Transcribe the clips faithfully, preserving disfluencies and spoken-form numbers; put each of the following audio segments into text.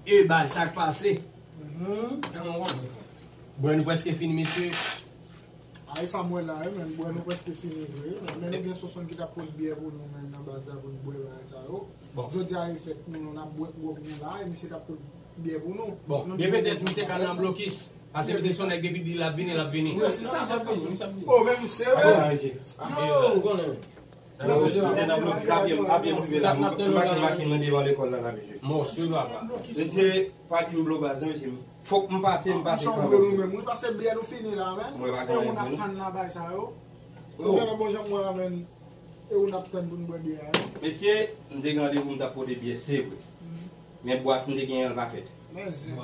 E baz, sa k pase? Bwè, nou prèske fini, mesye. Ay, sa m wè la, wi, men bwè, nou prèske fini vre, wi, men nou gen Sonsonn ki t ap pot byè pou nou, men nan baz la pou n bwè bagay sa yo. Jodi a, e fèt nou, nou n ap bwè gwòg nou la, e misye t ap pot byè pou nou. Bon, byen petèt, misye ka nan blokis. Paske misye se yon nèg depi di l ap vini, l ap vini. Wi, se sa, sa k ap vini. O, men misye, wi. Yo, ou konnen. Sa nou konnen. Mwen te nan blokis, apye m, apye m rive la. M pa gen machin nan devan lekòl la, la, mesye. Mòso, papa. Mesye, pati m blo baz, mesye. Fòk m pase, m pase kanmenm. Mwen pa se byè nou fini la, men. Mwen pa konnen. E ou n ap tann la bay sa yo. Ou gen bon jan mwen la, men. E ou n ap tann pou n bwè byè a, wi. Mesye, m te gen randevou, m t ap pote byè, se vre. Men bwas m te genyen an pa fèt. Men zen.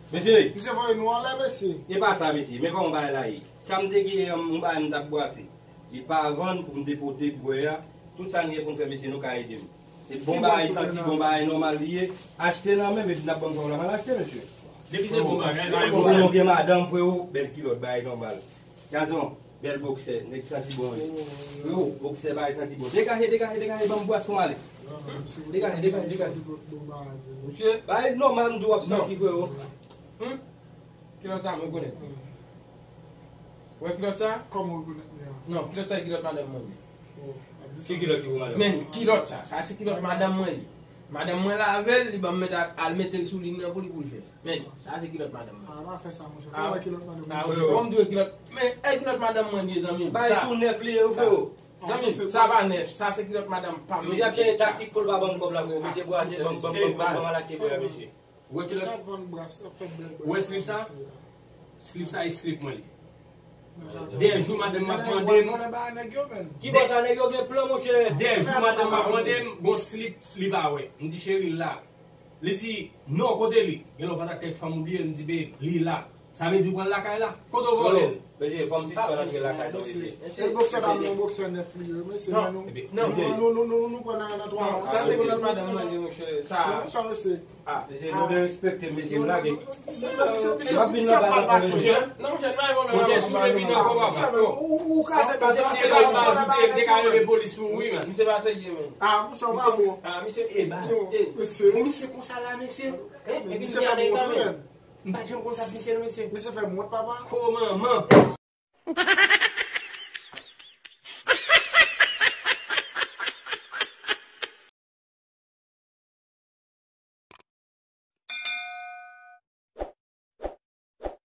Mesye. Misye voye nou anlè, mesye. E pa sa, mesye. Men kòman bagay la ye? Sa m te genyen an, m bagay m t ap bwase. Li pa vann pou m te pote bwè a. Tout sa n gen pou n fè, mesye, nou ka ede m. Se bon bagay, santi bon bagay nòmal li ye. Achte nan men m, epi n ap ban m kòb la, m al achte, mesye. Depi se bon bagay, bagay bon bagay. Nou gen madanm, freo, bèl kilòt, bagay nòmal. Gazon, bèl boksè, nèg santi bon, wi. Freo, boksè, bagay santi bon. Degaje, degaje, degaje, ban m bwas pou m ale. Degaje, degaje, degaje. Bagay nòmal, m di w ap santi, freo. Kilòt sa, mwen konnen. Ou wè kilòt sa? Kòman ou rekonèt li a? Non, kilòt sa e kilòt madanm mwen li. Ki kilòt ki pou madanm? Men, kilòt sa, sa se kilòt madanm mwen li. Madanm mwen la avè l, li ban m mèt al, al mete l sou liy nan pou li pou l fè. Men, sa se kilòt madanm mwen. A, pa fè sa, monchè. Kòman kilòt madanm mwen? Kòm m di w kilòt, men, e kilòt madanm mwen li ye, zanmi m. Bay tou nèf li ye, freo. Zanmi m, sa pa nèf, sa se kilòt madanm pa m. Misye ap chèche taktik pou l pa ban m kòb la, freo. Misye bwase, ban m, ban m, ban m, ban m al achte bwè a, mesye. Ou wè kilòt? Ou wè slip sa? Slip sa e slip mwen li. Dèyè jou madanm m ap mande m. Ki bò sa nèg yo gen plan, monchè? Dèyè jou madanm m ap mande m, gon slip, slip a wè. M di cheri l la. Li di, non, kote li? Gen lè w pa ta kèk fanm ou bliye l, m di, babe, li la. Sa vle di w pran l lakay la? Kote w vòlè l? Mesye, fò m sispann antre lakay nou, mesye. Mesye, boksè pa bon, boksè nèf li ye, mesye, men nou. Non, non, non, non, nou pran nan, nan twa mwa. Sa se kilòt madanm mwen li, monchè. Sa. Non, sa, mesye. Ah, mesye, nou derespekte m, mesye, m lage. M ap vin nan bal la, monchè. Non, monchè, nou pa gen pwoblèm. Monchè, si w vle vin ankò, papa. Ou, ou ka se, se pa baz, ou te ka rele polis pou ou, wi, man. Misye pa serye, men. Ah, misye pa bon. Ah, misye, e baz. Pou misye konsa la, mesye. Epi misye fè mwen wont, wi, men. M pa janm konn sa misye, non, mesye. Misye fè m wont, papa. Kòman, man?